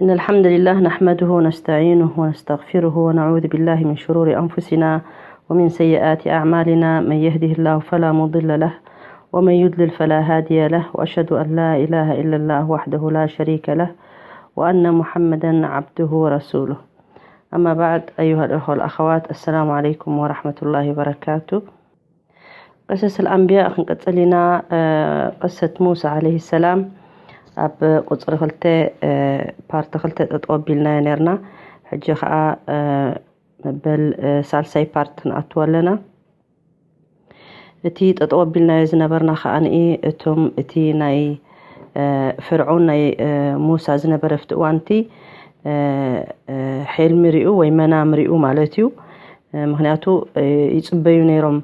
إن الحمد لله نحمده ونستعينه ونستغفره ونعوذ بالله من شرور أنفسنا ومن سيئات أعمالنا. من يهده الله فلا مضل له ومن يضلل فلا هادي له، وأشهد أن لا إله إلا الله وحده لا شريك له، وأن محمدا عبده ورسوله. أما بعد، أيها الأخوة والأخوات، السلام عليكم ورحمة الله وبركاته. قصص الأنبياء ክንቅጽል ኢና። እ፣ ቅሰት ሙሳ ዓለይሂ ሰላም ኣብ ቁጽሪ ክልተ፣ እ፣ ፓርቲ ክልተ ጠጠው ኣቢልናዮ ነርና። ሕጂ ኸኣ፣ እ፣ መበል፣ እ፣ ሳልሳይ ፓርት ንኣትዎ ኣለና። እቲ ጠጠው ኣቢልናዮ ዝነበርና ኸኣ ንኢ እቶም እቲ ናይ፣ እ፣ ፍርዖን ናይ፣ እ፣ ሙሳ ዝነበረ ኣብቲ እዋንቲ፣ እ፣ እ፣ ሕልሚ ሪኡ ወይ መናም ሪኡ ማለት እዩ። እ፣ ምኽንያቱ፣ እ፣ ይጽበዩ ነይሮም፣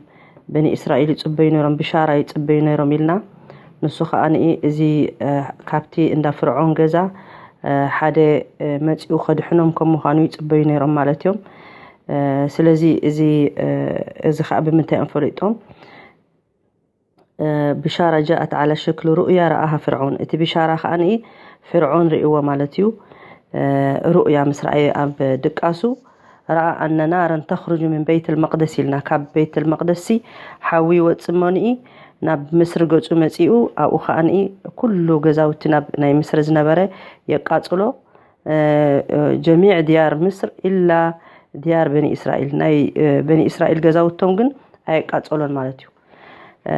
በኒ እስራኤል ይጽበዩ ነይሮም፣ ብሻራ ይጽበዩ ነይሮም ኢልና። ንሱ ኸኣ ንኢ እዚ፣ እ፣ ካብቲ እንዳ ፍርዖን ገዛ፣ እ፣ ሓደ፣ እ፣ መጺኡ ከድሕኖም ከም ምዃኑ ይጽበዩ ነይሮም ማለት እዮም። እ፣ ስለዚ እዚ፣ እ፣ እዚ ኸኣ ብምንታይ እዮም ፈሊጦም? እ፣ ብሻራ ጃኣት ዓላ ሸክል ሩእያ ረኣሃ ፍርዖን። እቲ ብሻራ ኸኣ ንኢ ፍርዖን ርእይዎ ማለት እዩ። እ፣ ሩእያ ምስ ረኣየ ኣብ ድቃሱ ረኣ ኣነ ናረን ተኽርጁ ምን በይት ልመቅደስ ኢልና፣ ካብ ቤት ልመቅደስ ሲ ሓዊ ይወጽእ እሞ ንኢ ናብ ምስሪ ገጹ መጺኡ፣ ኣብኡ ኸኣ ንኢ ኩሉ ገዛውቲ ናብ ናይ ምስሪ ዝነበረ የቃጽሎ። እ፣ እ፣ ጀሚዕ ድያር ምስር ኢላ ድያር በኒ እስራኤል፣ ናይ፣ እ፣ በኒ እስራኤል ገዛውቶም ግን ኣየቃጸሎን ማለት እዩ። እ፣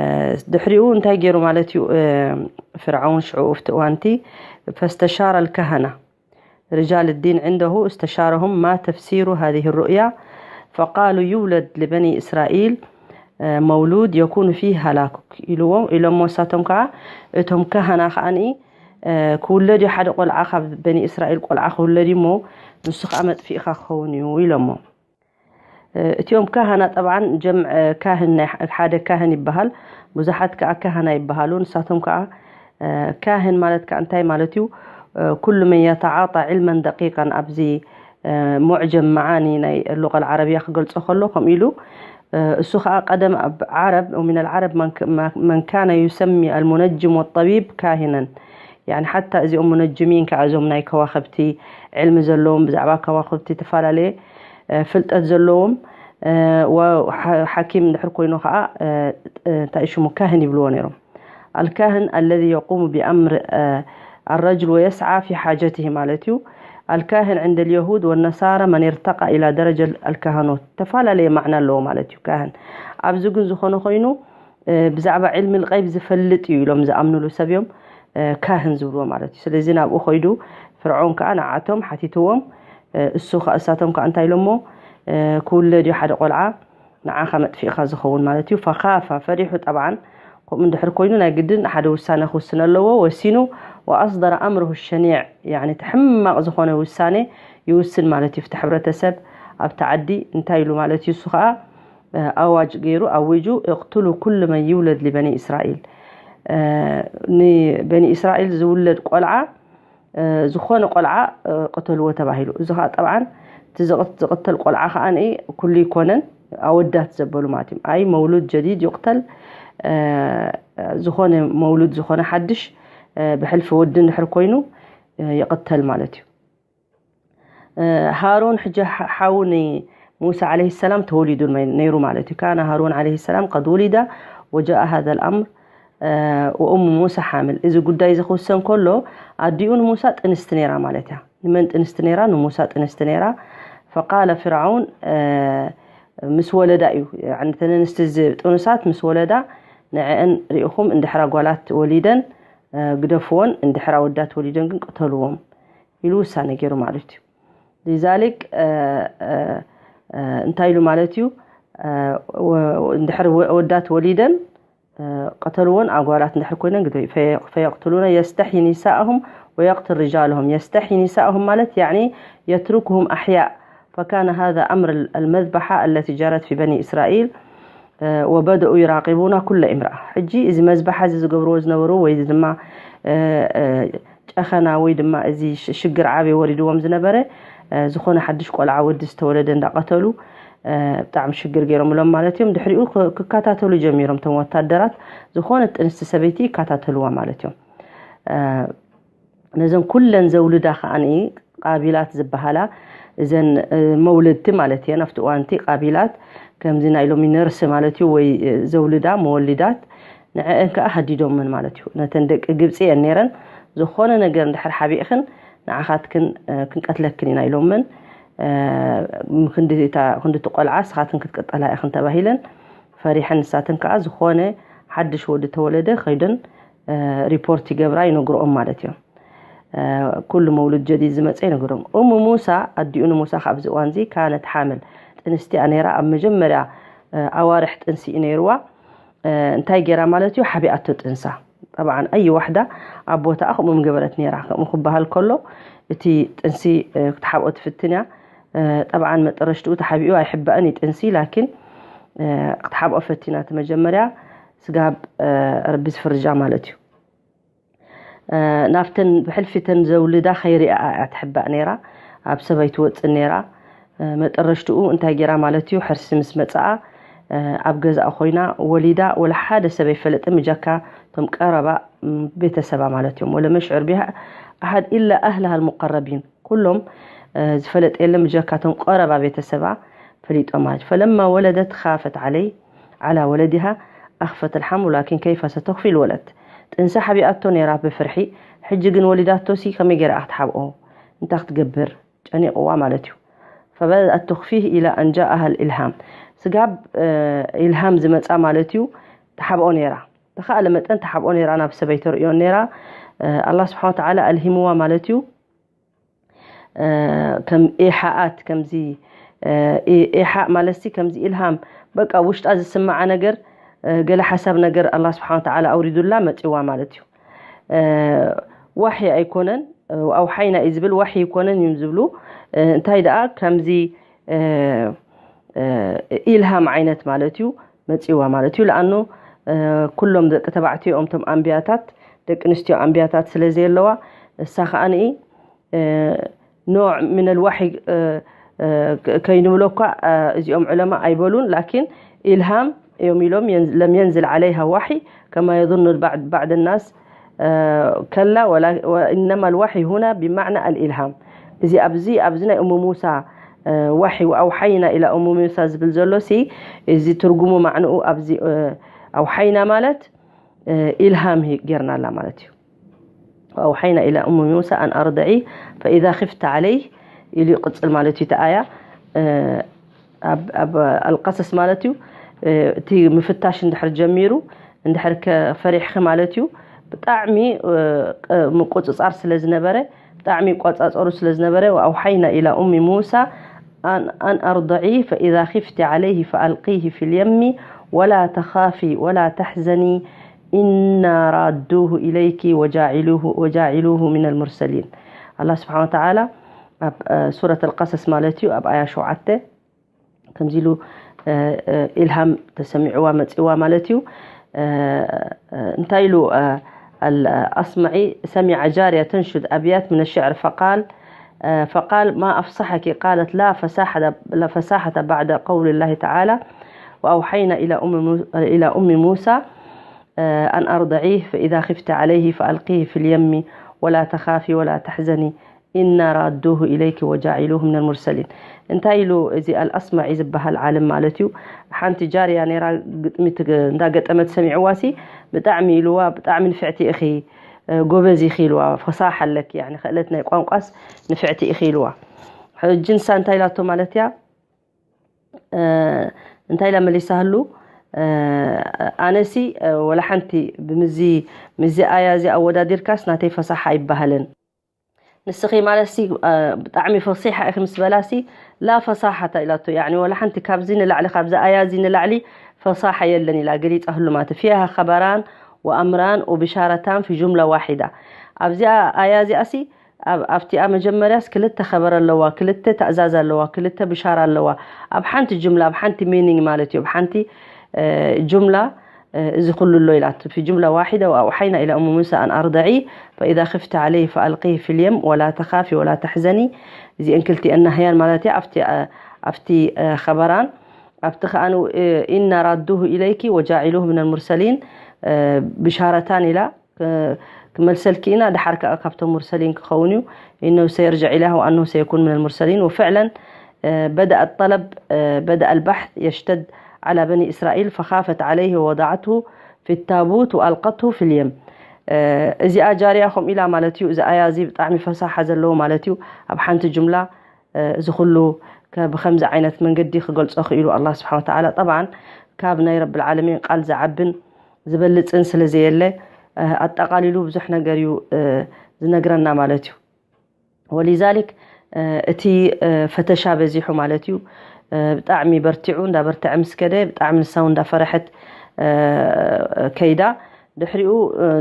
ድሕሪኡ እንታይ ገይሩ ማለት እዩ? እ፣ ፍርዓውን ሽዑ ኣብቲ እዋንቲ ፈስተሻረ ልካህና رجال الدين عنده استشارهم ما تفسير هذه الرؤيا فقالوا يولد لبني إسرائيل، እ፣ መውሉድ የኩኑ ፊህ ሃላኩክ ኢልዎም ኢሎሞ። ንሳቶም ከዓ እቶም ካህና ከዓኒ፣ እ፣ ክውለድ እዩ ሓደ ቆልዓ ካብ በኒ እስራኤል ቆልዓ ክውለድ እዩ እሞ ንሱ ከዓ መጥፊእኻ ክኸውን እዩ ኢሎሞ። እ፣ እቲኦም ካህና ጠብዓን ጀምዕ፣ እ፣ ካህን ናይ ሐ-፣ ሓደ ካህን ይበሃል፣ ብዙሓት ከዓ ካህና ይበሃሉ። ንሳቶም ከዓ፣ እ፣ ካህን ማለት ከዓ እንታይ ማለት እዩ? እ፣ ኩሉ መን የተዓጣ ዕልመን ደቂቃን ኣብዚ፣ እ፣ ሙዕጀም መዓኒ ናይ ሉቀል ዓረብያ ክገልጾ ከሎ ከምኡ ኢሉ፣ እ፣ እሱ ከዓ ቀደም ኣብ ዓረብ፣ ومن العرب من ك-، ما-، من كان يسمي المنجم والطبيب كاهنا። ያኒ ሓታ እዚኦም ሙነጅሚን ከዓ እዞም ናይ ከዋኽብቲ ዕልሚ ዘለዎም ብዛዕባ ከዋኽብቲ ተፈላለየ፣ እ፣ ፍልጠት ዘለዎም፣ እ፣ ወ-፣ ሓ-፣ ሓኪም እንድሕር ኮይኑ ከዓ፣ እ፣ እ፣ እንታይ ሽሙ ካህን ይብልዎ ነይሮም። الكاهن الذي يقوم بأمر، እ፣ الرجل ويسعى في حاجته ማለት እዩ። الكاهن عند اليهود والنصارى من ارتقى إلى درجة الكهنوت ተፈላለየ ማዕና ኣለዎ ማለት እዩ ካህን። ኣብዚ ግን ዝኾነ ኮይኑ፣ እ፣ ብዛዕባ ዕልሚ ልቀይብ ዝፈልጥ እዩ ኢሎም ዝኣምንሉ ሰብ እዮም፣ እ፣ ካህን ዝብልዎ ማለት እዩ። ስለዚ ናብኡ ኸይዱ ፍርዖን ከዓ ንዓቶም ሓቲትዎም፣ እ፣ እሱ ኸ-፣ እሳቶም ከዓ እንታይ ኢሎሞ? እ፣ ክውለድ እዩ ሓደ ቆልዓ ንዓኻ መጥፊእኻ ዝኸውን ማለት እዩ። ፈኻፋ ፈሪሑ ጠብዓን ከምኡ እንድሕር ኮይኑ ናይ ግድን ሓደ ውሳነ ክውስን ኣለዎ። ወሲኑ ወኣስደረ ኣምርሁ ሸኒዕ፣ ያኒ እቲ ሕማቕ ዝኾነ ውሳኔ ይውስን ማለት እዩ። ኣብቲ ሕብረተሰብ ኣብቲ ዓዲ እንታይ ኢሉ ማለት እዩ? እሱ ከዓ፣ እ፣ ኣዋጅ ገይሩ ኣዊጁ እቅትሉ ኩሉ መን ይውለድ ሊበኒ እስራኤል፣ እ፣ ንበኒ እስራኤል ዝውለድ ቆልዓ፣ እ፣ ዝኾነ ቆልዓ፣ እ፣ ቅተልዎ ተባሂሉ። እዚ ከዓ ጠብዓን እቲ ዝቕት-፣ ዝቕተል ቆልዓ ከዓ ንኢ ኩሉ ይኮነን ኣወዳት ዘበሉ ማለት እዮም። ኣይ መውሉድ ጀዲድ ይቕተል፣ እ፣ ዝኾነ መውሉድ ዝኾነ ሓድሽ፣ እ፣ ብሕልፊ ወዲ እንድሕር ኮይኑ፣ እ፣ ይቕተል ማለት እዩ። እ፣ ሃሩን ሕጂ ሓ-፣ ሓው ንሙሳ ዓለይሂ ሰላም ተወሊዱ ነይ-፣ ነይሩ ማለት እዩ። ካነ ሃሩን ዓለይሂ ሰላም ቀድ ውሊዳ ወጃአ ሃዛ ልኣምር፣ እ፣ ወእሙ ሙሳ ሓምል። እዚ ጉዳይ እዚ ክውሰን ከሎ ኣዲኡ ንሙሳ ጥንስቲ ነይራ ማለት እያ። ንመን ጥንስቲ ነይራ? ንሙሳ ጥንስቲ ነይራ። ፈቃለ ፍርዓውን፣ እ፣ ምስ ወለዳ እዩ። ያኒ እተን ኣንስቲ እዚ ጥኑሳት ምስ ወለዳ ንዕአን ርኢኹም እንድሕር ኣጓላት ወሊደን፣ እ፣ ግደፍዎን፣ እንድሕር ኣወዳት ወሊደን ግን ቅተልዎም ኢሉ ውሳነ ገይሩ ማለት እዩ። ሊዛሊክ፣ እ፣ እ፣ እ፣ እንታይ ኢሉ ማለት እዩ? እ፣ ወ-፣ እንድሕር ወ-፣ ወዳት ወሊደን፣ እ፣ ቅተልዎን፣ ኣጓላት እንድሕር ኮይነን ግደ-፣ ፈየ-፣ ፈየቅትሉነ የስተሕይ ኒሳእሁም ወየቅትል ሪጃልሁም። የስተሕይ ኒሳእሁም ማለት ያዕኒ የትርኩሁም ኣሕያእ። ፈካነ ሃዛ ኣምር ኣል-፣ ኣልመዝበሓ ኣለቲ ጀረት ፊ በኒ እስራኤል፣ እ፣ ወበደኡ ይራቂቡና ኩለ እምረኣ። ሕጂ እዚ መዝበሓ እዚ ዝገብርዎ ዝነበሩ ወይ ድማ፣ እ፣ እ፣ ጨኸና ወይ ድማ እዚ ሽ-፣ ሽግር ዓብዪ ወሪድዎም ዝነበረ፣ እ፣ ዝኾነ ሓድሽ ቆልዓ ወዲ ዝተወለደ እንዳቐተሉ፣ እ፣ ብጣዕሚ ሽግር ገይሮምሎም ማለት እዮም። ድሕሪኡ ክ-፣ ክከታተሉ ጀሚሮም እቶም ወታደራት፣ ዝኾነ ጥንስቲ ሰበይቲ ይከታተልዋ ማለት እዮም። እ፣ ነዘን ኩለን ዘውልዳ ከዓኒ ቃቢላት ዝበሃላ፣ እዘን መውለድቲ ማለት እየን። ኣብቲ እዋንቲ ቃቢላት ከምዚ ናይ ሎሚ ነርስ ማለት እዩ፣ ወይ ዘውልዳ መወልዳት፣ ንዐአን ከዓ ሃዲዶምን ማለት እዩ። ነተን ደቂ ግብፂ እየን ነይረን። ዝኾነ ነገር እንድሕር ሓቢእኽን ንዓኻትክን ክንቀትለክን ኢና ኢሎምን። ክንድቲ ቆልዓ ንስኻትን ክትቅጠላ ኢኽን ተባሂለን ፈሪሐን፣ ንሳተን ከዓ ዝኾነ ሓድሽ ወዲ ተወለደ ከይደን ሪፖርት ይገብራ፣ ይነግርኦም ማለት እዮም። ኩሉ መውሉድ ጀዲድ ዝመፀ ይነግሮም። እሙ ሙሳ ኣዲኡ ንሙሳ ካብዚ እዋንዚ ካነት ሓምል ጥንስቲያ ነይራ። ኣብ መጀመርያ ኣዋርሕ ጥንሲ እዩ ነይርዋ። እንታይ ገይራ ማለት እዩ? ሓቢኣቶ ጥንሳ። ጠብዓን ኣይ ዋሕዳ ኣብ ቦታኣ ከምኡ ምገበረት ነይራ። ከምኡ ክበሃል ከሎ እቲ ጥንሲ ክትሓብኦ ትፍትን እያ። ጠብዓን መጠረሽትኡ ተሓቢኡ ኣይሕባእን እዩ ጥንሲ፣ ላኪን ክትሓብኦ ፈቲና እቲ መጀመርያ ስጋብ ረቢ ዝፍርጃ ማለት እዩ። ናብተን ብሕልፊተን ዘውልዳ ከይሪኣ እያ ትሕባእ ነይራ። ኣብ ሰበይ ትወፅእ ነይራ። መጠረሽትኡ እንታይ ገይራ ማለት እዩ? ሕርሲ ምስ መፅኣ ኣብ ገዛእ ኮይና ወሊዳ፣ ወላ ሓደ ሰበይ ፈለጠ ምጃካ ቶም ቀረባ ቤተሰባ ማለት እዮም። ወለ መሽዕር ቢሃ ኣሓድ ኢላ ኣህልሃ ልሙቀረቢን፣ ኩሎም ዝፈለጠ የለን ምጃካ ቶም ቀረባ ቤተሰባ ፈሊጦማ። ፈለማ ወለደት ካፈት ዓለይ ዓላ ወለዲሃ ኣኽፈት ልሓም፣ ወላኪን ከይፈ ሰተኽፊ ልወለት። ጥንሲ ሓቢኣቶ ነይራ ብፍርሒ፣ ሕጂ ግን ወሊዳቶ ሲ ከመይ ገይራ ክትሓብኦ? እንታይ ክትገብር? ጨኒቕዋ ማለት እዩ። ፈበደኣት ትኽፊህ ኢላ ኣን ጃኣሃ ልኢልሃም፣ ስጋብ ኢልሃም ዝመፃ ማለት እዩ። ተሓብኦ ነይራ፣ ተኻእለ መጠን ተሓብኦ ነይራ፣ ናብ ሰበይ ተርእዮን ነይራ። ኣላ ስብሓን ወተዓላ ኣልሂምዋ ማለት እዩ። ከም ኢሓኣት ከምዚ ኢሓእ ማለት ሲ ከምዚ ኢልሃም፣ በቃ ውሽጣ ዝስምዓ ነገር፣ ገለ ሓሳብ ነገር ኣላ ስብሓን ወተዓላ ኣውሪዱላ መፂዋ ማለት እዩ። ዋሕይ ኣይኮነን፣ ኣውሓይና እዩ ዝብል፣ ዋሕይ ኣይኮነን እዮም ዝብሉ። እንታይ ደኣ ከምዚ ኢልሃም ዓይነት ማለት እዩ መፂዋ ማለት እዩ። ለኣኑ ኩሎም ደቂ ተባዕትዮ እዮም ቶም ኣንብያታት፣ ደቂ ኣንስትዮ ኣንብያታት ስለ ዘየለዋ፣ እሳ ከዓኒ ኖዕ ምን ልዋሕይ ከይንብሎ እኳ እዚኦም ዑለማ ኣይበሉን፣ ላኪን ኢልሃም እዮም ኢሎም። ለም የንዝል ዓለይሃ ዋሕይ ከማ የظኑ ባዕድ ናስ ከላ ወኢነማ ልዋሕይ ሁና ብማዕና ኣልኢልሃም። እዚ ኣብዚ ኣብዚ ናይ እሙ ሙሳ ዋሕይ ወኣውሓይና ኢላ እሙ ሙሳ ዝብል ዘሎ ሲ፣ እዚ ትርጉሙ ማዕንኡ ኣብዚ ኣውሓይና ማለት ኢልሃም ጌርናላ ማለት እዩ። وأوحينا إلى أم موسى أن أرضعيه فإذا خفت عليه ኢሉ ይቕፅል ማለት እዩ። እቲ ኣያ ኣብ ኣልቀሰስ ማለት እዩ። እቲ ምፍታሽ እንድሕር ጀሚሩ፣ እንድሕር ፈሪሕኺ ማለት እዩ። ብጣዕሚ ምቁፅፃር ስለ ዝነበረ፣ ብጣዕሚ ይቆፃፀሩ ስለ ዝነበረ፣ وأوحينا إلى أم موسى أن أرضعيه فإذا خفت عليه فألقيه في اليم ولا تخافي ولا تحزني إنا رادوه إليك وجاعلوه وجاعلوه من المرسلين. ኣላ ስብሓን ወተዓላ ኣብ ሱረት ኣልቀሰስ ማለት እዩ፣ ኣብ ኣያ ሸውዓተ ከምዚ ኢሉ ኢልሃም ተሰሚዕዋ መፂዋ ማለት እዩ። እንታይ ኢሉ ኣስማዒ ሰሚዐ ጃርያ ተንሹድ ኣብያት ምን ሽዕር ፈቃል ፈቃል ማ ኣፍሳሐኪ ቃለት ላ ፈሳሐተ بعد قول الله تعالى وأوحينا إلى أم إلى أم موسى أن أرضعيه فإذا خفت عليه فألقيه في اليم ولا تخافي ولا تحزني إنا رادوه إليك وجاعلوه من المرسلين. እንታይ ኢሉ እዚ ኣልኣስማዒ ዝበሃል ዓለም ማለት እዩ። ሓንቲ ጃርያ ነይራ፣ ግጥሚ እንዳገጠመት ሰሚዕዋ ሲ ብጣዕሚ ኢልዋ፣ ብጣዕሚ ንፍዕቲ ኢኺ፣ ጎበዝ ኢኺ ኢልዋ፣ ፈሳሓ ኣለኪ፣ ክእለት ናይ ቋንቋስ ንፍዕቲ ኢኺ ኢልዋ። ሕጂ ንሳ እንታይ ኢላቶ ማለት እያ? እንታይ ኢላ መሊሳህሉ? ኣነሲ ወላ ሓንቲ ብምዚ ምዚ ኣያ እዚ ኣወዳዲርካስ ናተይ ፈሳሓ ኣይበሃልን። ንስኺ ማለትሲ ብጣዕሚ ፈሲሓ ኢኺ ምስ በላሲ ላ ፈሳሓታ ኢላቶ። ያኒ ወላ ሓንቲ ካብዚ ንላዕሊ፣ ካብዚ ኣያ እዚ ንላዕሊ ፈሳሓ የለን ኢላ ገሊፃ ህሉ ማለት ፊሃ ኸበራን ወኣምራን ወብሻረታን ፊ ጁምላ ዋሒዳ። ኣብዚኣ ኣያ እዚኣሲ ኣብቲኣ መጀመርያስ ክልተ ኸበር ኣለዋ፣ ክልተ ተእዛዝ ኣለዋ፣ ክልተ ብሻራ ኣለዋ። ኣብ ሓንቲ ጁምላ፣ ኣብ ሓንቲ ሚኒንግ ማለት እዩ፣ ኣብ ሓንቲ ጁምላ እዚ ኩሉ ኣሎ ኢላቱ። ፊ ጁምላ ዋሒዳ ወኣውሓይና ኢላ ኡሙ ሙሳ ኣን ኣርደዒ ፈኢዛ ክፍቲ ዓለይህ ፈኣልቅይህ ፊልየም ወላ ተኻፊ ወላ ተሕዘኒ። እዚአን ክልቲአን ናህያን ማለት እያ። ኣብቲ ኣብቲ ኸበራን ኣብቲ ከኣ ኢና ራዱሁ ኢለይኪ ወጃዒሉሁ ሚነል ሙርሰሊን ብሻረታን ኢላ ክመልሰልኪ ኢና። ድሓር ከኣ ካብቶም ሙርሰሊን ክኸውን እዩ። إنه سيرجع إليها وأنه سيكون من المرسلين. وفعلا، آه، بدأ الطلب، آه، بدأ البحث يشتد على بني إسرائيل، فخافت عليه ووضعته في التابوت وألقته في اليم. آه، እዚኣ ጃርያ ከምኡ ኢላ ማለት እዩ። እዚ ኣያ እዚ ብጣዕሚ ፈሳሓ ዘለዎ ማለት እዩ። ኣብ ሓንቲ ጅምላ እዚ ኩሉ ብከምዚ ዓይነት መንገዲ ክገልጾ ክኢሉ ኣላህ ስብሓን ወተዓላ። ጠብዓን ካብ ናይ ረብል ዓለሚን ቃል ዝዓብን ዝበልጽን ስለ ዘየለ፣ ኣጠቓሊሉ ብዙሕ ነገር እዩ ዝነግረና ማለት እዩ። ወሊዛሊክ እቲ ፈተሻ በዚሑ ማለት እዩ። ብጣዕሚ በርቲዑ፣ እንዳበርተዐ ምስ ከደ ብጣዕሚ ንሳ እውን እንዳፈረሐት ከይዳ። ድሕሪኡ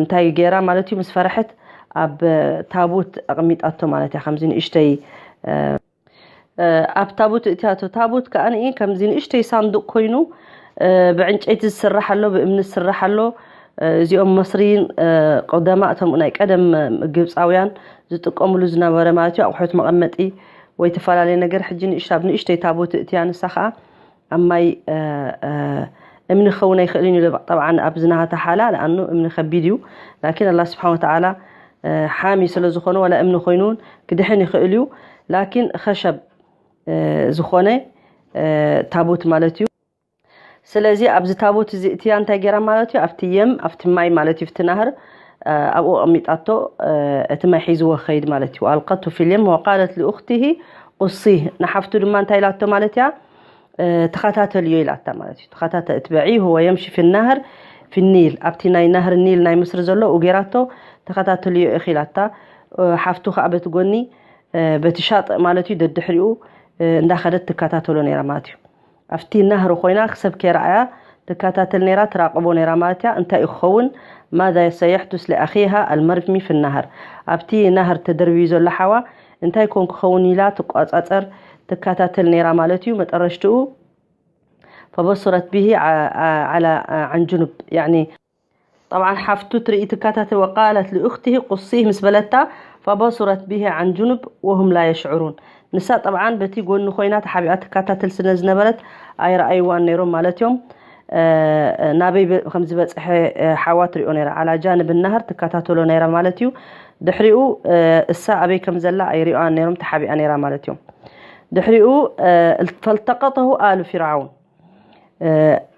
እንታይ ገይራ ማለት እዩ? ምስ ፈረሐት ኣብ ታቡት ኣቕሚጣቶ ማለት እያ። ከምዚ ንእሽተይ ኣብ ታቡት እትያቶ። ታቡት ከኣ ከምዚ ንእሽተይ ሳንዱቕ ኮይኑ ብዕንጨይቲ ዝስራሕ ኣሎ፣ ብእምኒ ዝስራሕ ኣሎ። እዚኦም መስሪን ቀደማ እቶም ናይ ቀደም ግብፃውያን ዝጥቀምሉ ዝነበረ ማለት እዩ፣ ኣቑሑት መቐመጢ ወይ ተፈላለየ ነገር። ሕጂ ንእሽቶ ኣብ ንእሽተይ ታቦት እትያ፣ ንሳ ኸዓ ኣብ ማይ እምኒ ክኸውን ኣይኽእልን እዩ። ጠብዓን ኣብዚ ናሃታ ሓላ ለኣኑ እምኒ ከቢድ እዩ። ላኪን ኣላህ ስብሓን ወተዓላ ሓሚ ስለ ዝኾነ ዋላ እምኒ ኮይኑ እውን ክድሕን ይኽእል እዩ። ላኪን ኸሸብ ዝኾነ ታቦት ማለት እዩ። ስለዚ ኣብዚ ታቦት እዚ እትያ እንታይ ገይራ ማለት እዩ? ኣብቲ የም፣ ኣብቲ ማይ ማለት እዩ፣ ኣብቲ ናህር ኣብኡ ኣቐሚጣቶ፣ እቲ ማይ ሒዝዎ ኸይድ ማለት እዩ። ኣልቀቱ ፊል የም ወቃለት ሊኡኽቲሂ ቁሲህ፣ ንሓፍቱ ድማ እንታይ ኢላቶ ማለት እያ? ተኸታተልዮ ኢላታ ማለት እዩ። ተኸታተ እትበዒ ሁወ የምሺ ፊ ናህር ፊ ኒል፣ ኣብቲ ናይ ናህር ኒል ናይ ምስሪ ዘሎ ኡ ገይራቶ፣ ተኸታተልዮ ኢኺ ኢላታ። ሓፍቱ ከዓ በቲ ጎኒ በቲ ሻጥእ ማለት እዩ ደድሕሪኡ እንዳኸደት ትከታተሎ ነይራ ማለት እዩ። ኣብቲ ናህሪ ኮይና ክሰብ ከይረኣያ ትከታተል ነይራ፣ ትራቕቦ ነይራ ማለት እያ። እንታይ እዩ ክኸውን? ማዛ ሰየሕዱስ ሊኣኺሃ ኣልመርሚ ፊ ናህር፣ ኣብቲ ናህር ተደርብዩ ዘሎ ሓዋ እንታይ ኮን ክኸውን ኢላ ትቆጻጸር፣ ትከታተል ነይራ ማለት እዩ። መጠረሽትኡ ፈበሱረት ብሂ ዓላ ዓን ጅኑብ፣ ያኒ ጠብዓን ሓፍቱ ትርኢ ትከታተል። ወቃለት ሊኡኽቲሂ ቁሲህ ምስ በለታ ፈበሱረት ብሂ ዓን ጅኑብ ወሁም ላ የሽዑሩን። ንሳ ጠብዓን በቲ ጎኒ ኮይና ተሓቢኣ ትከታተል ስለ ዝነበረት ኣይረኣይዋን ነይሮም ማለት እዮም። ናበይ ከም ዝበፅሐ ሓዋ ትሪኦ ነይራ፣ ዓላ ጃንብ ናህር ትከታተሎ ነይራ ማለት እዩ። ድሕሪኡ እሳ ኣበይ ከም ዘላ ኣይሪኦን ነይሮም፣ ተሓቢኣ ነይራ ማለት እዮም። ድሕሪኡ ፈልተቀጠሁ ኣሉ ፊርዓውን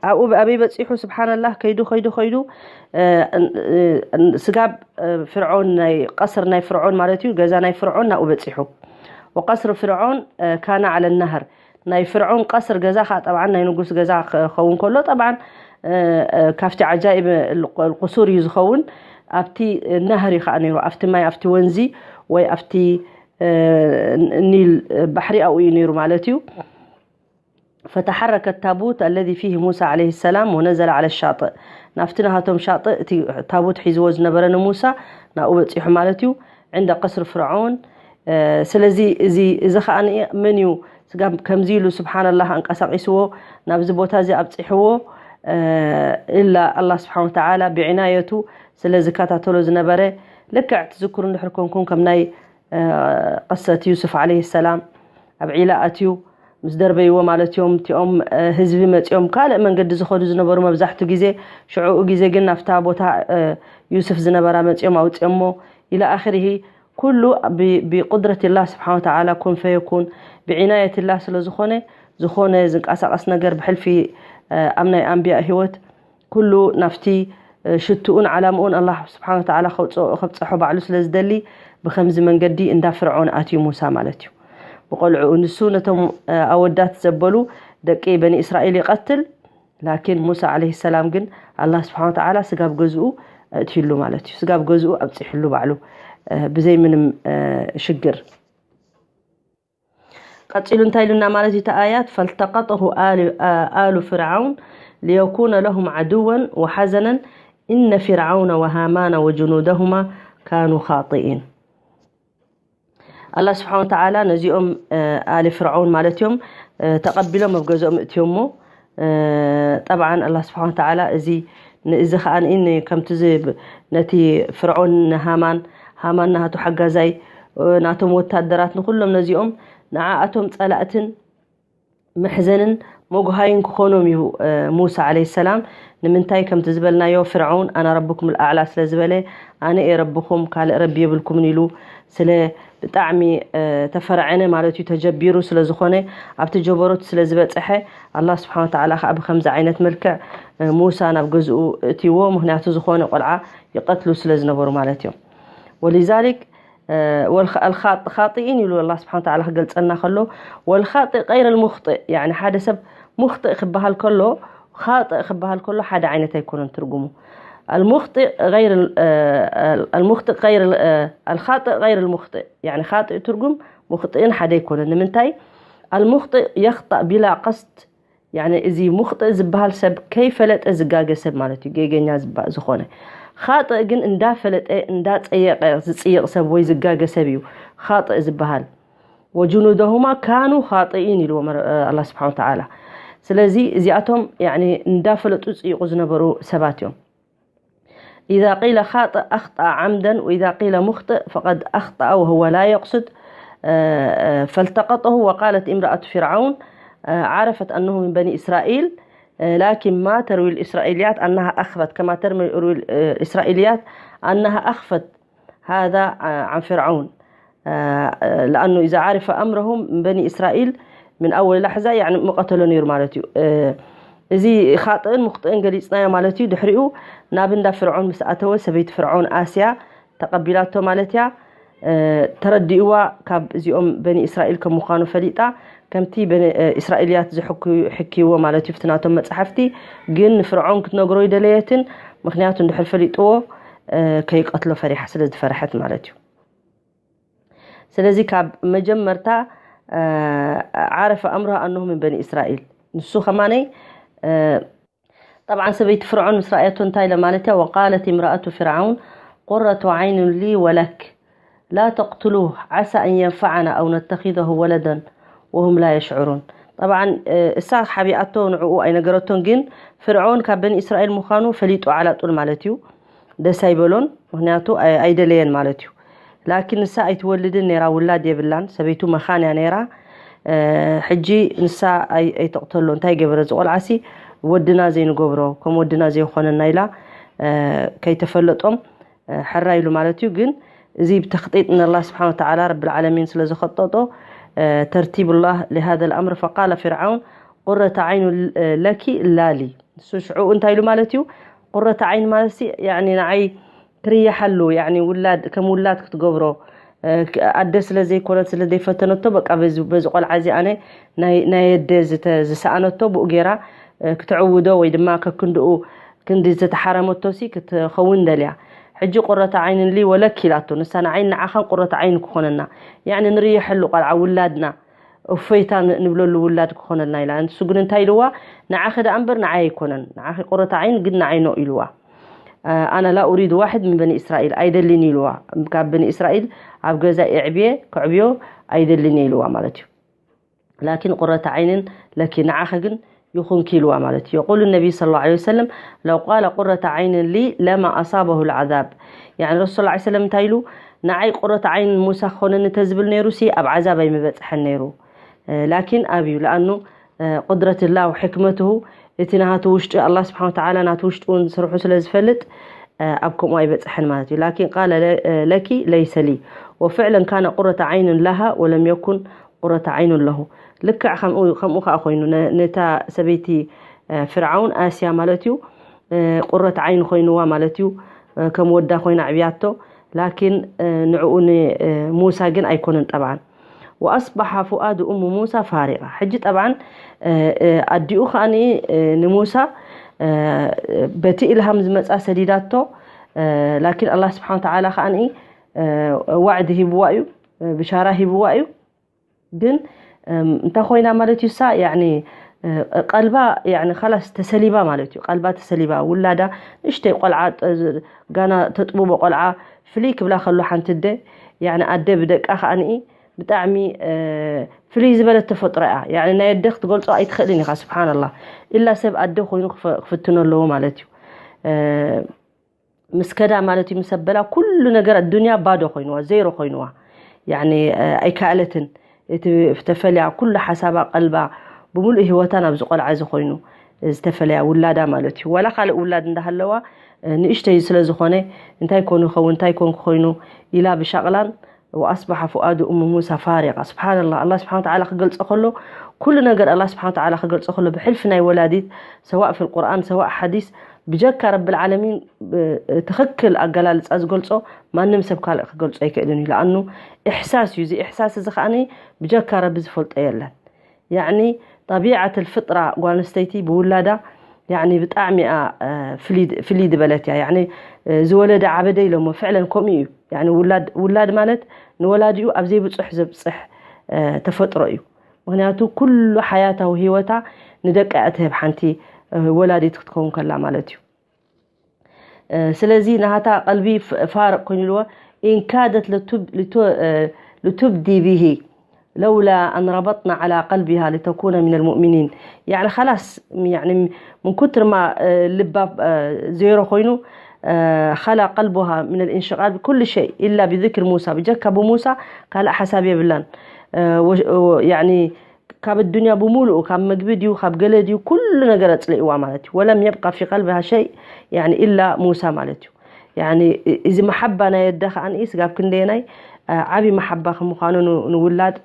ኣብኡ ኣበይ በፂሑ? ስብሓንላህ፣ ከይዱ ከይዱ ከይዱ ስጋብ ፍርዖን፣ ናይ ቀስር ናይ ፍርዖን ማለት እዩ፣ ገዛ ናይ ፍርዖን ናብኡ በፂሑ። ወቀስር ፍርዖን ካነ ዓለ ናህር፣ ናይ ፍርዖን ቀስር ገዛ ከዓ ጠብዓን ናይ ንጉስ ገዛ ክኸውን ከሎ፣ ጠብዓን ካብቲ ዓጃኢብ ቁሱር እዩ ዝኸውን። ኣብቲ ናህር እዩ ከዓ ነይሩ፣ ኣብቲ ማይ፣ ኣብቲ ወንዚ ወይ ኣብቲ ኒል ባሕሪ ኣብኡ እዩ ነይሩ ማለት እዩ። فتحرك التابوت الذي فيه موسى عليه السلام ونزل على الشاطئ، ናብቲ ናሃቶም ሻጥእ እቲ ታቦት ሒዝዎ ዝነበረ ንሙሳ ናብኡ በፂሑ ማለት እዩ። عند قصر فرعون። ስለዚ እዚ እዚ ከዓ መን እዩ ስጋብ ከምዚ ኢሉ ስብሓንላህ ኣንቀሳቂስዎ ናብዚ ቦታ እዚ ኣብፂሕዎ? ኢላ ኣላህ ስብሓን ወተዓላ ብዕናየቱ ስለ ዝከታተሎ ዝነበረ። ልክዕ ትዝክሩ እንድሕር ኮንኩም ከም ናይ ቀሰት ዩሱፍ ዓለይሂ ሰላም ኣብ ዒላ ኣትዩ ምስ ደርበይዎ ማለት እዮም። እቲኦም ህዝቢ መፂኦም ካልእ መንገዲ ዝኸዱ ዝነበሩ መብዛሕቱ ግዜ፣ ሽዑኡ ግዜ ግን ናብታ ቦታ ዩሱፍ ዝነበራ መፂኦም ኣውፅኦሞ። ኢላ ኣኽሪሂ ኩሉ ብቁድረት ላህ ስብሓን ወተዓላ ኩን ፈየኩን ብዒናየት ላህ ስለ ዝኾነ፣ ዝኾነ ዝንቀሳቐስ ነገር ብሕልፊ ኣብ ናይ ኣንብያ ህይወት ኩሉ ናብቲ ሽትኡን ዓላምኡን ኣላህ ስብሓን ወተዓላ ከብፅሖ ባዕሉ ስለ ዝደሊ ብከምዚ መንገዲ እንዳ ፍርዖን ኣትዩ ሙሳ ማለት እዩ። ብቆልዕኡ ንሱ ነቶም ኣወዳት ዘበሉ ደቂ በኒ እስራኤል ይቐትል። ላኪን ሙሳ ዓለይሂ ሰላም ግን ኣላህ ስብሓን ወተዓላ ስጋብ ገዝኡ ኣእትዩሉ ማለት እዩ። ስጋብ ገዝኡ ኣብፂሑሉ ባዕሉ ብዘይ ምንም ሽግር። ቀፂሉ እንታይ ኢሉና ማለት እዩ እቲ ኣያት? ፈልተቀጠሁ ኣሉ ፍርዓውን ሊየኩነ ለሁም ዓድወን ወሓዘነን ኢነ ፍርዓውነ ወሃማነ ወጅኑደሁማ ካኑ ኻጢኢን። ኣላህ ስብሓን ወተዓላ ነዚኦም ኣሊ ፍርዓውን ማለት እዮም ተቐቢሎም ኣብ ገዝኦም እእትዮሞ። ጠብዓን ኣላህ ስብሓን ወተዓላ እዚ ንእዚ ከዓ ንኢኒ ከምቲ ነቲ ፍርዖን ንሃማን፣ ሃማን ናቱ ሓጋዛይ፣ ናቶም ወታደራት ንኩሎም ነዚኦም ንዓኣቶም ጸላእትን መሕዘንን መጉሃይን ክኾኖም እዩ። ሙሳ ዓለይሂ ሰላም ንምንታይ ከምቲ ዝበልናዮ፣ ፍርዓውን ኣና ረብኩም ኣዕላ ስለ ዝበለ፣ ኣነ እየ ረብኹም፣ ካልእ ረቢ የብልኩምን ኢሉ ስለ ብጣዕሚ ተፈርዐነ ማለት እዩ። ተጀቢሩ ስለ ዝኾነ፣ ኣብቲ ጀበሮት ስለ ዝበፀሐ፣ ኣላህ ስብሓን ወተዓላ ከዓ ብከምዚ ዓይነት መልክዕ ሙሳ ናብ ገዝኡ እትይዎ። ምክንያቱ ዝኾነ ቆልዓ ይቀትሉ ስለ ዝነበሩ ማለት እዮም። ወሊዛሊክ ወልኻጢኢን ይብሉ ኣላ ስብሓን ተዓላ ክገልፀልና ከሎ፣ ወልኻጢእ ቀይረ ልሙኽጢእ። ያኒ ሓደ ሰብ ሙኽጢእ ክበሃል ከሎ፣ ኻጢእ ክበሃል ከሎ ሓደ ዓይነት ኣይኮነን ትርጉሙ። المخطئ غير المخطئ غير الخاطئ غير المخطئ. يعني خاطئ ትርጉም ሙኽጢእን ሓደ ኣይኮነን። ንምንታይ? المخطئ يخطأ بلا قصد. يعني እዚ ሙኽጢእ ዝበሃል ሰብ ከይፈለጠ ዝጋገ ሰብ ማለት እዩ፣ ጌገኛ ዝባ- ዝኾነ። ኻጥእ ግን እንዳፈለጠ እንዳጸየቀ ዝጽይቕ ሰብ ወይ ዝጋገ ሰብ እዩ ኻጥእ ዝበሃል። وجنودهما كانوا خاطئين ኢልዎ መረ- ኣላ ስብሓን ተዓላ። ስለዚ እዚኣቶም ያኒ እንዳፈለጡ ዝጽይቑ ዝነበሩ ሰባት እዮም። إذا قيل خاطئ أخطأ عمدا، وإذا قيل مخطئ فقد أخطأ وهو لا يقصد. آه، آه، فالتقطه وقالت امرأة فرعون، آه، عرفت أنه من بني إسرائيل، آه، لكن ما تروي الإسرائيليات أنها أخفت، كما تروي الإسرائيليات أنها أخفت هذا، آه، عن فرعون. آه، لأنه إذا عرف أمرهم من بني إسرائيل من أول لحظة، يعني مقتل نير مالتي. آه، እዚ ኻጥእን ሙኽጥእን ገሊጽናዮ ማለት እዩ። ድሕሪኡ ናብ እንዳ ፍርዖን ምስ ኣተወ፣ ሰበይቲ ፍርዖን ኣስያ ተቐቢላቶ ማለት እያ። እ፣ ተረዲእዋ፣ ካብ እዚኦም በኒ እስራኤል ከም ምዃኑ ፈሊጣ፣ ከምቲ በኒ- እ፣ እስራኤልያት ዝሕኩ- ሕክይዎ ማለት እዩ፣ ፍቲ ናቶም መጻሕፍቲ። ግን ንፍርዖን ክትነግሮ ይደለየትን፣ ምኽንያቱ እንድሕር ፈሊጥዎ፣ እ፣ ከይቀትሎ ፈሪሓ፣ ስለ ዝፈረሐት ማለት እዩ። ስለዚ ካብ መጀመርታ፣ እ፣ ዓረፈ ኣምርሃ ኣንሁ ምን በኒ እስራኤል። ንሱ ከማነይ፣ እ፣ ጠብዓን ሰበይቲ ፍርዖን ምስ ረኣየቶ እንታይ ኢለ ማለት እያ? وقالت امرأة فرعون قرة عين لي ولك لا تقتلوه عسى أن ينفعنا أو نتخذه ولدا وهم لا يشعرون. ጠብዓን፣ እ፣ እሳ ሓቢኣቶ ንዕኡ ኣይነገረቶን፣ ግን ፍርዖን ካብ በኒ እስራኤል ምዃኑ ፈሊጡ ዓላጡል ማለት እዩ። ደስ ኣይበሎን፣ ምኽንያቱ ኣይ- ኣይደለየን ማለት እዩ። ላኪን ንሳ ኣይትወልድን ነይራ፣ ውላድ የብላን፣ ሰበይቱ መኻን እያ ነይራ። እ፣ ሕጂ ንሳ ኣይ- ኣይተቕተሎ፣ እንታይ ገበረ እዚ ቆልዓሲ? ወድና ዘይንገብሮ፣ ከም ወድና ዘይኾነና ኢላ፣ እ፣ ከይተፈለጦም፣ እ፣ ሕራ ኢሉ ማለት እዩ። ግን እዚ ብተኽጢጥ ንላ ስብሓን ወተዓላ ረብል ዓለሚን ስለ ዝኸጠጦ፣ እ፣ ተርቲብ ላህ لهذا الأمر فقال فرعون قرة عين لك لا لي። ንሱ ሽዑ እንታይ ኢሉ ማለት እዩ? ቁረተ ዓይን ማለት ሲ፣ ያኒ ንዓይ ክርየሓሉ፣ ያኒ ውላድ፣ ከም ውላድ ክትገብሮ፣ እ፣ ክ- ኣደ ስለ ዘይኮነት፣ ስለ ዘይፈተነቶ፣ በቃ በዚ በዚ ቆልዓ እዚ ኣነ ናይ ናይ ኣደ ዝተ- ዝሰኣነቶ ብኡ ገይራ፣ እ፣ ክትዕውዶ ወይ ድማ ከክንድኡ ክንዲ ዝተሓረመቶ ሲ ክትኸውን ደልያ። ሕጂ ቁረተ ዓይንን ሊ ወለክ ኢላቶ፣ ንሳ ንዓይን ንዓኻን ቁረተ ዓይን ክኾነና፣ ያኒ ንርየሐሉ ቆልዓ ውላድና፣ እፎይታ ን- ንብለሉ ውላድ ክኾነልና ኢላ። ንሱ ግን እንታይ ኢልዋ? ንዓኺ ደኣ እምበር ንዓይ ኣይኮነን፣ ንዓኺ ቁረተ ዓይን ግን ንዓይ ኖ ኢልዋ። ኣና ላ ኡሪድ ዋሕድ ምን በኒ እስራኤል፣ ኣይደልን ኢልዋ። ካብ በኒ እስራኤል ኣብ ገዛ የዕብየ ክዕብዮ ኣይደልን እየ ኢልዋ ማለት እዩ። ላኪን ቁረተ ዓይንን ለኪ፣ ንዓኸ ግን ይኹንኪ ኢልዋ ማለት እዩ። የቁሉ ነቢይ ሰለላሁ ዐለይሂ ወሰለም፣ ለው ቃለ ቁረተ ዓይንን ሊ ለማ ኣሳበሁ ልዓዛብ። ያኒ ረሱል ሰለላሁ ዐለይሂ ወሰለም እንታይ ኢሉ? ንዓይ ቁረተ ዓይን ሙሳ ክኾነኒ ተዝብል ነይሩ ሲ ኣብ ዓዛብ ኣይምበፅሐን ነይሩ። እ፣ ላኪን ኣብዩ ለኣኑ ቁድረትላህ ወሕክመትሁ፣ እቲ ናቱ ውሽጢ ኣላህ ስብሓን ወተዓላ ናቱ ውሽጢ እውን ስርሑ ስለ ዝፈልጥ፣ እ፣ ኣብ ከምኡ ኣይበፅሐን ማለት እዩ። ላኪን ቃለ ለ- ለኪ ለይሰ ሊ ወፍዕለን ካነ ቁረተ ዓይንን ላሃ ወለም የኩን ቁረተ ዓይኑን ለሁ። ልክዕ ከምኡ ከምኡ ከዓ ኮይኑ ነ- ነታ ሰበይቲ፣ እ፣ ፍርዓውን ኣስያ ማለት እዩ፣ እ፣ ቁረት ዓይን ኮይንዋ ማለት እዩ። እ፣ ከም ወዳ ኮይና ዕብያቶ፣ ላኪን፣ እ፣ ንዕኡ ን- እ፣ ሙሳ ግን ኣይኮነን ጠብዓን። ወኣስበሓ ፉኣዱ ኡሙ ሙሳ ፋሪቃ። ሕጂ ጠብዓን፣ እ፣ እ፣ ኣዲኡ ከኣኒ፣ እ፣ ንሙሳ፣ እ፣ በቲ ኢልሃም ዝመፃ ሰዲዳቶ፣ እ፣ ላኪን ኣላህ ስብሓን ወተዓላ ከኣኒ፣ እ፣ ዋዕዲ ሂብዋ እዩ፣ እ፣ ብሻራ ሂብዋ እዩ። ግን፣ እም፣ እንታይ ኮይና ማለት እዩ እሳ? ያኒ፣ እ፣ ቀልባ፣ ያኒ፣ ኻላስ ተሰሊባ ማለት እዩ። ቀልባ ተሰሊባ፣ ውላዳ፣ ንእሽተይ ቆልዓ፣ ጠ- ጋና ተጥብቦ ቆልዓ ፍልይ ክብላ ከሎ ሓንቲ ኣደ፣ ያኒ፣ ኣደ ብደቃ ከኣኒ ብጣዕሚ፣ እ፣ ፍልይ ዝበለት ተፈጥሮ እያ። ያኒ፣ ናይ ኣደ ክትገልጾ ኣይትኽእልን ኢኻ፣ ስብሓንላህ። ኢላ ሰብ ኣደ ኮይኑ ክፈ- ክፍትኖ ኣለዎ ማለት እዩ። እ፣ ምስ ከዳ ማለት እዩ፣ ምስ ኣበላ ኩሉ ነገር ኣዱንያ ባዶ ኮይንዋ፣ ዜሮ ኮይንዋ። ያኒ፣ እ፣ ኣይከኣለትን። እቲ ተፈልያ ኩሉ ሓሳባ፣ ቀልባ፣ ብምሉእ ህይወታ ናብዚ ቆልዓ እዚ ኮይኑ ዝተፈለያ ውላዳ ማለት እዩ። ዋላ ካልእ ውላድ እንዳሃለዋ ንእሽተይ ስለ ዝኾነ እንታይ ኮኑ ይኸውን እንታይ ኮን ክኮይኑ ኢላ ብሻቕላን ወኣስባሓ ፍኣዱ እሙ ሙሳ ፋሪቃ። ስብሓንላ ኣላ ስብሓን ተዓላ ክገልጾ ከሎ ኩሉ ነገር ኣላ ስብሓን ተዓላ ክገልጾ ከሎ ብሕልፊ ናይ ወላዲት ሰዋእ ፊ ልቁርኣን ሰዋእ ሓዲስ ብጀካ ረቢ ልዓለሚን ትኽክል ኣገላልፃ ዝገልፆ ማንም ሰብ ካልእ ክገልፆ ኣይክእልን እዩ። ለኣኑ ኢሕሳስ እዩ። እዚ ኢሕሳስ እዚ ከዓኒ ብጀካ ረቢ ዝፈልጦ የለን። ያዕኒ ጠቢዓት ልፍጥራ ጓል ኣንስተይቲ ብውላዳ ያዕኒ ብጣዕሚ እያ ፍልይ ዝበለት እያ። ያዕኒ ዝወለደ ዓበደ ኢሎሞ ፍዕለን ከምኡ እዩ። ያዕኒ ውላድ ማለት ንወላዲኡ ኣብ ዘይብፁሕ ዘብፅሕ ተፈጥሮ እዩ። ምክንያቱ ኩሉ ሓያታዊ ህይወታ ንደቃ እያ ትህብ ሓንቲ ወላዲት ክትከውን ከላ ማለት እዩ። ስለዚ ናሃታ ቀልቢ ፋርቅ ኮይኑ ኢልዎ ኢንካደት ልቱብዲ ብሂ ለውላ ኣን ረበጥና ዓላ ቀልቢሃ ልተኩነ ምን ልሙእሚኒን። ያዕኒ ላስ ምን ኩትርማ ልባ ዜሮ ኮይኑ ኸላ ቀልቡሃ ምን ልእንሽቃል ብኩሉ ሸይ ኢላ ብዝክር ሙሳ ብጀካ ብሙሳ ካልእ ሓሳብ የብላን። ካብ ኣዱንያ ብምሉኡ ካብ መግቢ ድዩ ካብ ገለ ድዩ ኩሉ ነገር ኣፅሊእዋ ማለት እዩ። ወለም የብቃ ፊ ቀልቢሃ ሸይ ኢላ ሙሳ ማለት እዩ። እዚ መሓባ ናይ ኣደ ከዓኒ ስጋብ ክንደየናይ ዓብዪ መሓባ ከም ምዃኑ ንውላድ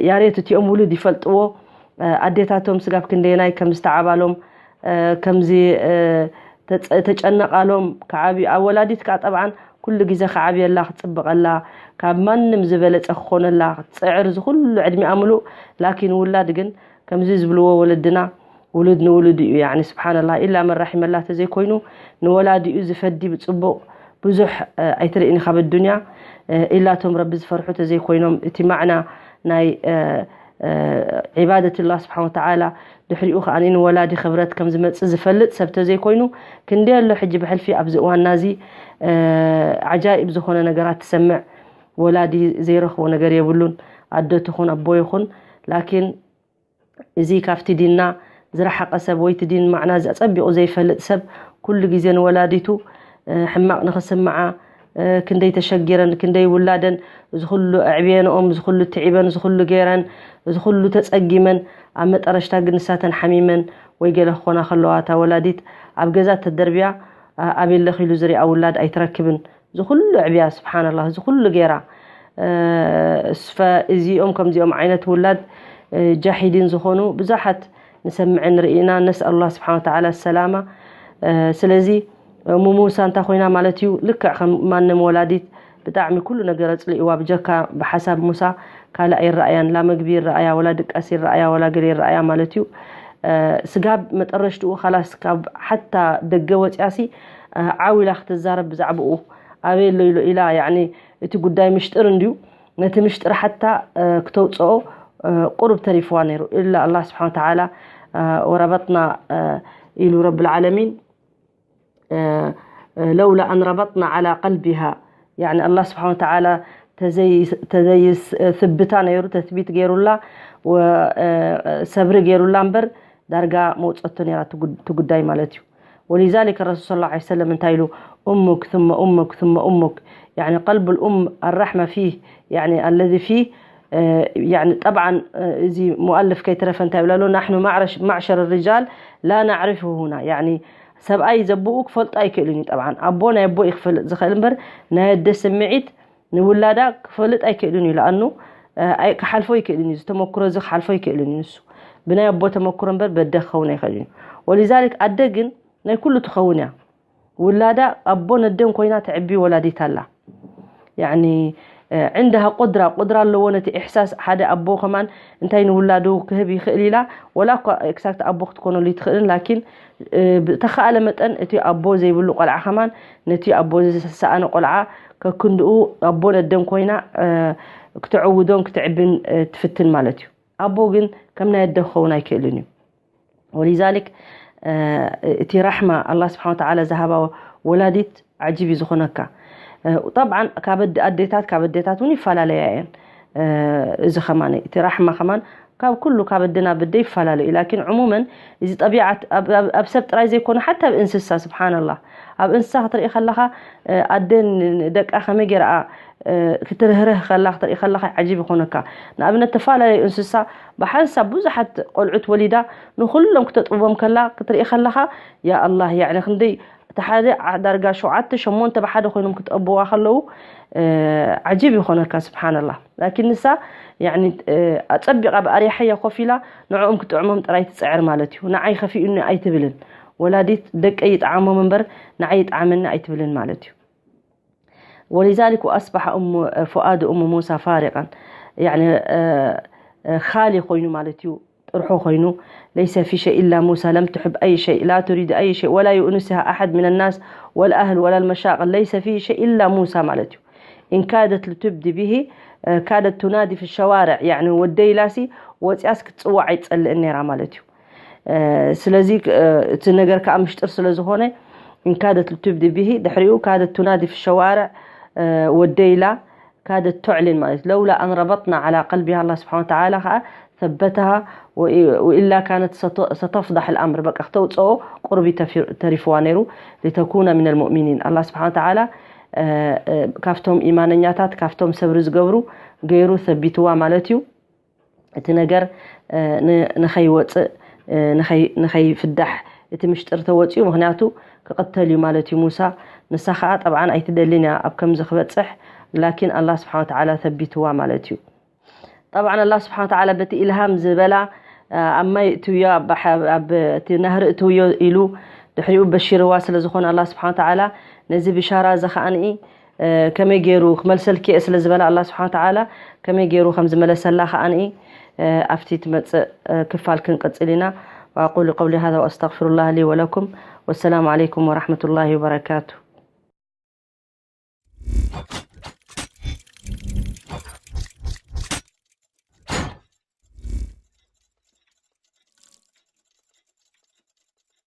ያሬት እቲኦም ውሉድ ይፈልጥዎ። ኣዴታቶም ስጋብ ክንደየናይ ከም ዝተዓባሎም ከም ዝተጨነቓሎም ክዓብዩ ኣብ ወላዲት ከዓ ጠብዓን ኩሉ ግዜ ክዓብየላ ክፅብቐላ ካብ ማንም ዝበለፀ ክኾነላ ክትፅዕር ዝኩሉ ዕድሚኣ ምሉእ። ላኪን ውላድ ግን ከምዚ ዝብልዎ ወለድና ውሉድ ንውሉድ እዩ። ያዕኒ ስብሓንላ ኢላ መን ራሒመላ ተዘይኮይኑ ንወላዲኡ ዝፈዲ ብፅቡቕ ብዙሕ ኣይትርእኒ ካብ ኣዱንያ ኢላቶም ረቢ ዝፈርሑ ተዘይኮይኖም እቲ ማዕና ናይ ዒባደት ላህ ስብሓን ወተዓላ ድሕሪኡ ከዓ ንወላዲ ክብረት ከም ዝመፅእ ዝፈልጥ ሰብ ተዘይኮይኑ ክንደይ ኣሎ ሕጂ ብሕልፊ ኣብዚ እዋንና እዚ ዓጃኢብ ዝኾነ ነገራት ትሰምዕ። ወላዲ ዘይረኽቦ ነገር የብሉን። ኣዶ ትኹን ኣቦ ይኹን ላኪን እዚ ካብቲ ዲንና ዝረሓቐ ሰብ ወይ እቲ ዲን ማዕና ኣጸቢቑ ዘይፈልጥ ሰብ ኩሉ ግዜ ንወላዲቱ ሕማቕ ንኽስምዓ ክንደይ ተሸጊረን ክንደይ ውላደን እዚ ኩሉ ኣዕብየንኦም እዚ ኩሉ ትዒበን እዚ ኩሉ ገይረን እዚ ኩሉ ተጸጊመን ኣብ መጠረሽታ ግን ንሳተን ሓሚመን ወይ ገለ ክኾና ከለዋ እታ ወላዲት ኣብ ገዛ ተደርብያ ኣበይ ኣለኺ ኢሉ ዝሪኣ ውላድ ኣይትረክብን። እዚ ኩሉ ኣዕብያ ስብሓንላህ እዚ ኩሉ ገይራ ስፈ እዚኦም ከምዚኦም ዓይነት ውላድ ጃሂዲን ዝኾኑ ብዙሓት ንሰምዕን ርኢና ነስኣሉላህ ስብሓን ወተዓላ ሰላማ። ስለዚ እሙ ሙሳ እንታይ ኮይና ማለት እዩ ልክዕ ከም ማንም ወላዲት ብጣዕሚ ኩሉ ነገር ኣፅሊእዋ ብጀካ ብሓሳብ ሙሳ ካልእ ኣይረኣያን ላ መግቢ ይረኣያ ወላ ድቃስ ይረኣያ ወላ ገለ ይረኣያ ማለት እዩ። ስጋብ መጠረሽትኡ ካላስ ካብ ሓታ ደገ ወፅያሲ ዓው ኢላ ክትዛረብ ብዛዕባኡ ኣበይ ኣሎ ኢሎ ኢላ ያኒ እቲ ጉዳይ ምሽጥር እንድዩ ነቲ ምሽጥር ሓታ ክተውፅኦ ቁሩብ ተሪፍዋ ነይሩ ኢላ ኣላ ስብሓን ተዓላ ወረበጥና ኢሉ ረብ ልዓለሚን ለውላ ኣን ረበጥና ዓላ ቀልቢሃ ያኒ ኣላ ስብሓን ተዓላ ተዘይስብታ ነይሩ ተትቢት ገይሩላ ሰብሪ ገይሩላ እምበር ዳርጋ መውፀቶ ነይራ እቲ ጉዳይ ማለት እዩ። ولذلك الرسول صلى الله عليه وسلم እንታይ ኢሉ أمك ثم أمك ثم أمك يعني قلب الأم الرحمة فيه يعني الذي فيه يعني طبعا እዚ مؤلف ከይተረፈ እንታይ ይብላ ኣሎ نحن معشر الرجال لا نعرفه هنا يعني ሰብኣይ ዘቦኡ ክፈልጦ ኣይክእልን እዩ። ጠብዓን ኣቦ ናይ ኣቦ እዩ ክፈልጥ ዝኽእል እምበር ናይ ኣደ ስምዒት ንውላዳ ክፈልጥ ኣይክእልን እዩ። ለኣኑ ክሓልፎ ኣይክእልን እዩ። ዝተመክሮ እዚ ክሓልፎ ኣይክእልን እዩ። ንሱ ብናይ ኣቦ ተመክሮ እምበር በደ ክኸውን ኣይኽእልን እዩ። ወሊዛሊክ ኣደ ግን ናይ ኩሉ ትኸውን እያ። ውላዳ ኣቦን ኣደን ኮይና ተዕቢ ወላዲት ኣላ። ያኒ ዕንድሃ ቁድራ ቁድራ ኣለዎ ነቲ ኢሕሳስ ሓደ ኣቦ ከማን እንታይ ንውላዱ ክህብ ይኽእል ኢላ ወላ እኳ ኤክሳክት ኣቦ ክትኮነሉ ይትኽእልን ላኪን ብተኻእለ መጠን እቲ ኣቦ ዘይብሉ ቆልዓ ከማን ነቲ ኣቦ ዝሰኣነ ቆልዓ ከክንድኡ ኣቦን ኣደን ኮይና ክተዕውዶን ክትዕብን ትፍትን ማለት እዩ። ኣቦ ግን ከም ናይ ኣደ ክኸውን ኣይክእልን እዩ። ወሊዛሊክ እቲ ራሕማ ኣላ ስብሓን ተዓላ ዝሃባ ወላዲት ዓጂብ እዩ ዝኾነካ። ጠብዓን ካብ ኣዴታት ካብ ኣዴታት እውን ይፈላለያ እየን። እዚ ከማን እቲ ራሕማ ከማን ካብ ኩሉ ካብ ኣደ ናብ ኣደ ይፈላለ እዩ። ላኪን ዕሙመን እዚ ጠቢዓት ኣብ ሰብ ጥራይ ዘይኮነ ሓታ ኣብ እንስሳ ስብሓንላ ኣብ እንስሳ ክትርኢ ከለኻ ኣደ ንደቃ ከመይ ገይርኣ ክትርህርህ ከላ ክትርኢ ከለኻ ዓጂብ ይኾነካ። ንኣብነት ተፈላለዩ እንስሳ ብሓንሳብ ብዙሓት ቆልዑት ወሊዳ ንኹሎም ክተጥብቦም ከላ ክትርኢ ከለኻ ያ ኣላህ ያዕኒ ክንደይ እቲ ሓደ ዓ- ዳርጋ ሸውዓተ ሸሞንተ ብሓደ ኮይኖም ክጠብዋ ከለዉ ዓጂብ ይኾነካ። ስብሓንላህ። ላኪን ንሳ ያዕኒ ኣጸቢቓ ብኣርያሕያ ኮፍ ኢላ ንዕኦም ክጥዕሞም ጥራይ ትጽዕር ማለት እዩ። ንዓይ ከፊኡኒ ኣይትብልን። ወላዲት ደቀይ ይጥዓሞም እምበር ንዓይ ይጥዓመኒ ኣይትብልን ማለት እዩ። ولذلك أصبح أم فؤاد أم موسى فارغا يعني خالي ኮይኑ ማለት እዩ። ጥርሑ ኮይኑ ليس في شيء إلا موسى لم تحب أي شيء لا تريد أي شيء ولا يؤنسها أحد من الناس والأهل ولا المشاغل ليس في شيء إلا موسى ማለት እዩ። إن كادت لتبدي به كادت تنادي في الشوارع يعني ወደይ ኢላሲ ወፂኣስ ክትፅዋዕ ኣይትፀልእን ነይራ ማለት እዩ። ስለዚ እቲ ነገር ከዓ ምሽጥር ስለዝኾነ إن كادت لتبدي به ድሕሪኡ كادت تنادي في الشوارع ወደይ ኢላ كادت تعلن ማለት لولا أن ربطنا على قلبها الله سبحانه وتعالى ከዓ ثبتها وإلا كانت ستفضح الأمر በቃ ክተውፅኦ ቁርቢ ተሪፍዋ ነይሩ لتكون من المؤمنين الله سبحانه وتعالى ካብቶም ኢማነኛታት ካብቶም ሰብሪ ዝገብሩ ገይሩ ሰቢትዋ ማለት እዩ። እቲ ነገር ንኸይወፅእ ንኸይፍዳሕ እቲ ምሽጥር ተወፂኡ ምክንያቱ ክቕተል እዩ ማለት እዩ ሙሳ። ንሳ ከዓ ጠብዓን ኣይትደልን እያ ኣብ ከምዚ ክበፅሕ ላኪን ኣላ ስብሓን ተዓላ ተቢትዋ ማለት እዩ። ጠብዓን ኣላ ስብሓን ተዓላ በቲ ኢልሃም ዝበላ ኣብ ማይ እትውዮ ኣብ እቲ ናህሪ እትውዮ ኢሉ ድሕሪኡ በሺርዋ ስለ ዝኾነ ኣላ ስብሓን ተዓላ ነዚ ብሻራ እዚ ከዓንኢ ከመይ ገይሩ ክመልሰልኪ እየ ስለ ዝበላ ኣላ ስብሓን ተዓላ ከመይ ገይሩ ከም ዝመለሰላ ከዓንኢ ኣብቲ ትመፅእ ክፋል ክንቅፅል ኢና። وأقول قولي هذا وأستغفر الله لي ولكم والسلام عليكم ورحمة الله وبركاته.